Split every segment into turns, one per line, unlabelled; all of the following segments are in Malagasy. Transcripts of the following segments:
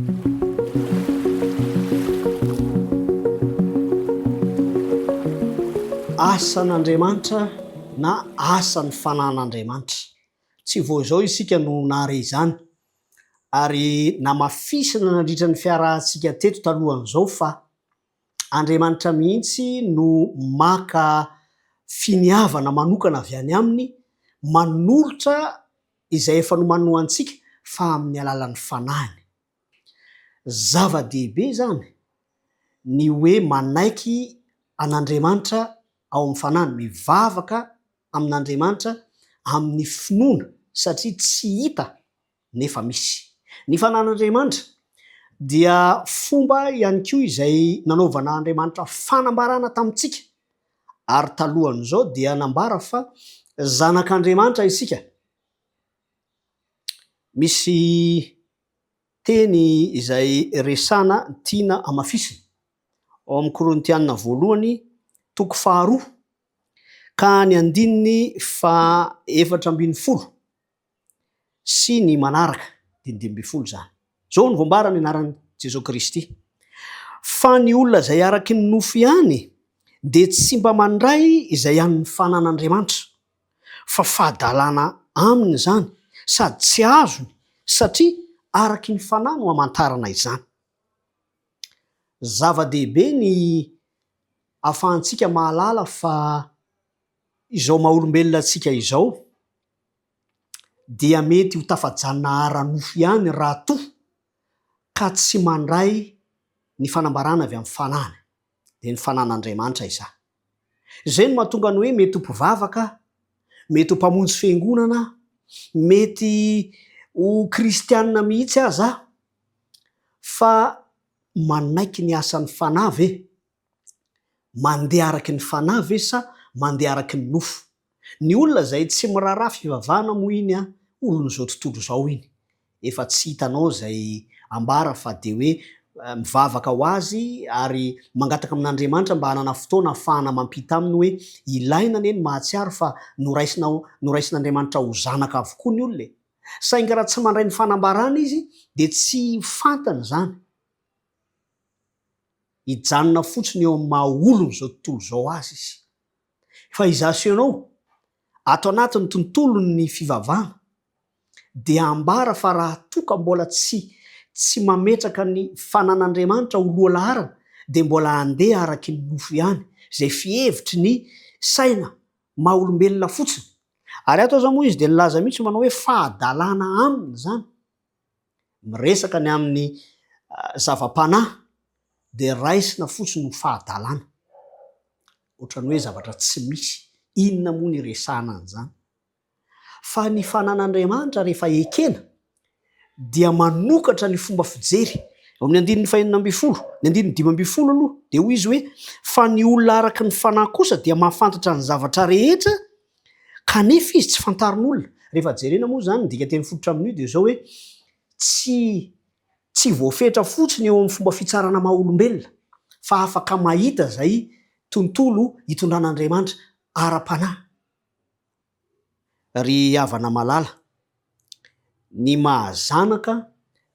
Asan'Andriamanitra na asan'ny Fanahin'Andriamanitra. Tsy vao izao isika no nahare izany, ary namafisina nandritra ny fiarahantsika teto talohan'izao fa Andriamanitra mihitsy no maka finiavana manokana avy any Aminy manolotra izay efa nomaniny ho antsika fa amin'ny alalan'ny Fanahiny. Zava-dehibe izany ny hoe manaiky an'Andriamanitra ao amin'ny Fanahiny, mivavaka amin'Andriamanitra amin'ny finoana satria tsy hita nefa misy. Ny fanan'Andriamanitra dia fomba ihany koa izay nanaovan'Andriamanitra fanambarana tamintsika, ary talohan'izao dia nambara fa zanak'Andriamanitra isika. Misy teny izay resana tiana hamafisina ao amin'ny Korintiana voalohany toko faharoa ka ny andininy faha 14. sy ny manaraka, dia ny 15 izany. Izao no voambara ny anaran'i Jesoa Kristy, Fa ny olona izay araky ny nofo ihany dia tsy mba mandray izay an'ny fanan'Andriamanitra, fa fahadalana aminy izany, sady tsy azony, satria araky ny fanahy no amantarana izany. Zava-dehibe ny ahafahantsika mahalala fa izao maha-olombelona antsika izao dia mety ho tafajanona ara-nofo ihany raha toa ka tsy mandray ny fanambarana avy amin'ny Fanahiny, dia ny Fanahin'Andriamanitra izany. Izay no mahatonga ny hoe mety ho mpivavaka, mety ho mpamonjy fiangonana, mety ho kristiana mihitsy aza, fa manaiky ny asan'ny Fanahy ve? Mandeha araky ny fanahy ve sa mandeha araky ny nofo? Ny olona izay tsy miraharaha fivavahana moa iny an, olon'izao tontolo izao iny. Efa tsy hitanao izay ambara fa dia hoe mivavaka ho azy ary mangataka amin'Andriamanitra mba hanana fotoana ahafahana mampita aminy hoe ilaina anie ny mahatsiaro fa noraisina noraisin'Andriamanitra ho zanaka avokoa ny olona e! Saingy raha tsy mandray ny fanambarana izy dia tsy fantany izany. Hijanona fotsiny eo amin'ny maha olon'izao tontolo izao azy izy. Fa izaho sy ianao, ato anatin'ny tontolon'ny fivavahana, dia ambara fa raha toa ka mbola tsy tsy mametraka ny fanan'Andriamanitra ho lohalaharana dia mbola handeha araky ny nofo ihany, izay fihevitry ny saina maha olombelona fotsiny. Ary ato aza moa izy dia nilaza mihitsy manao hoe fahadalana aminy izany. Miresaka ny amin'ny zava-panahy dia raisina fotsiny ho fahadalana. Ohatran'ny hoe zavatra tsy misy. Inona moa no iresahana an'izany? Fa ny fanan'Andriamanitra rehefa ekena dia manokatra ny fomba fijery. Eo amin'ny andininy fahenina ambin'ny folo, ny andininy 15 aloha dia hoy izy hoe, fa ny olona araka ny fanahy kosa dia mahafantatra ny zavatra rehetra Kanefa izy tsy fantarin'olona. Rehefa jerena moa izany ny dikanteny fototra amin'io dia izao hoe tsy tsy voafetra fotsiny eo amin'ny fomba fitsarana maha olombelona fa afaka mahita izay tontolo itondran'Andriamanitra ara-panahy. Ry havana malala, ny maha zanaka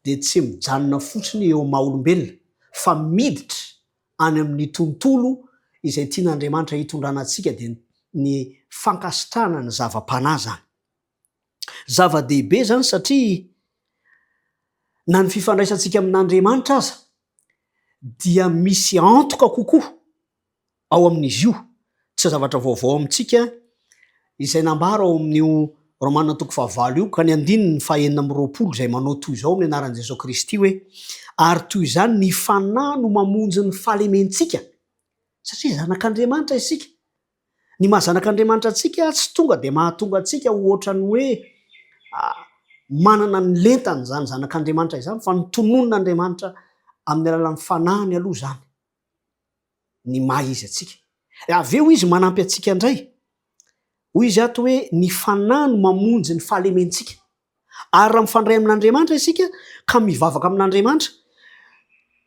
dia tsy mijanona fotsiny eo amin'ny maha olombelona fa miditra any amin'ny tontolo izay tian'Andriamanitra hitondrana antsika dia ny fankasitrahana ny zava-panahy izany. Zava-dehibe izany satria na ny fifandraisantsika amin'Andriamanitra aza dia misy antoka kokoa ao amin'izy io. Tsy zavatra vaovao amintsika izay nambara ao amin'io Romana toko fahavalo io ka ny andininy faha-26 izay manao toy izao amin'ny anaran'i Jesoa Kristy hoe, Ary toy izany ny Fanahy no mamonjy ny fahalementsika, satria zanak'Andriamanitra isika. Ny maha zanak'Andriamanitra antsika tsy tonga dia mahatonga antsika ho ohatran'ny hoe manana ny lentany izany zanak'Andriamanitra izany fa ny tononin'Andriamanitra amin'ny alalan'ny Fanahiny aloha izany. ny maha izy antsika. Avy eo izy manampy antsika indray. Hoy izy ato hoe ny fanahy no mamonjy ny fahalementsika. Ary raha mifandray amin'Andriamanitra isika ka mivavaka amin'Andriamanitra,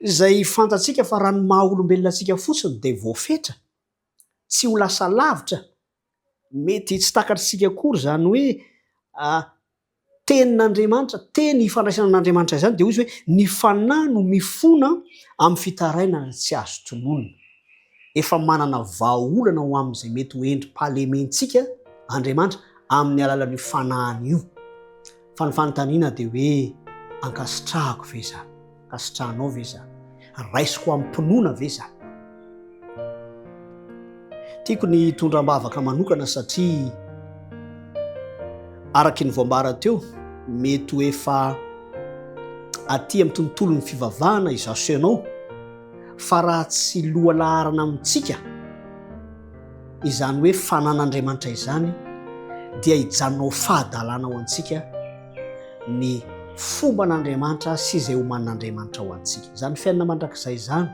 izay fantatsika fa raha ny maha olombelona antsika fotsiny dia voafetra, tsy ho lasa lavitra, mety tsy takatr'isika akory izany hoe. Tenin'Andriamanitra, teny ifandraisana amin'Andriamanitra izany dia hoy izy hoe ny fanahy no mifona amin'ny fitarainana tsy azo tononina. Efa manana vahaolana ho amin'izay mety ho endri-pahalementsika Andriamanitra amin'ny alalan'io fanahiny io. Fa ny fanontaniana dia hoe ankasitrahako ve izany? Ankasitrahanao ve izany? Raisiko amim-pinoana ve izany? Tiako ny hitondra am-bavaka manokana satria araky ny voambara teo, mety ho efa aty amin'ny tontolon'ny fivavahana izaho sy ianao, fa raha tsy lohalaharana amintsika izany hoe fanan'Andriamanitra izany dia hijanona ho fahadalana ho antsika ny fomban'Andriamanitra sy izay omanin'Andriamanitra ho antsika. Izany fiainana mandrakizay izany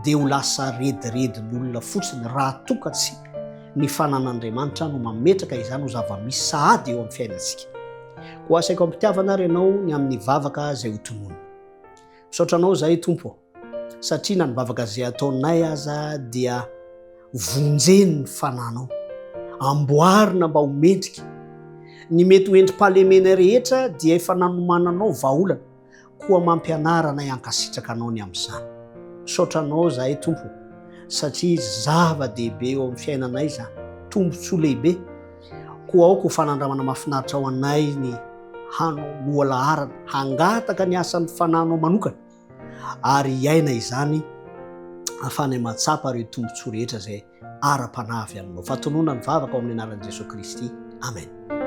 dia ho lasa rediredin'olona fotsiny raha toa ka tsy ny fanan'Andriamanitra no mametraka izany ho zava-misy sahady eo amin'ny fiainantsika. Koa asaiko am-pitiavana ary ianao ny amin'ny vavaka izay hotononina. Misaotra anao izahay Tompo ô, satria na ny vavaka izay ataonay aza dia vonjeny ny fananao, amboarina mba ho mendrika. Ny mety ho endri-pahalemenay rehetra dia efa nanomananao vahaolana, koa mampianara anay hankasitraka anao ny amin'izany. Misaotra anao izahay Tompo ô, satria zava-dehibe eo amin'ny fiainanay izany, tombontsoa lehibe. Koa aoka ho fanandramana mahafinaritra ho anay ny hanao lohalaharana, hangataka ny asan'ny fananao manokana, ary hiaina izany ahafahanay mahatsapa ireo tombontsoa rehetra izay ara-panahy avy aminao. Fahatonona ny vavaka ao amin'ny anaran'i Jesoa Kristy. Amen.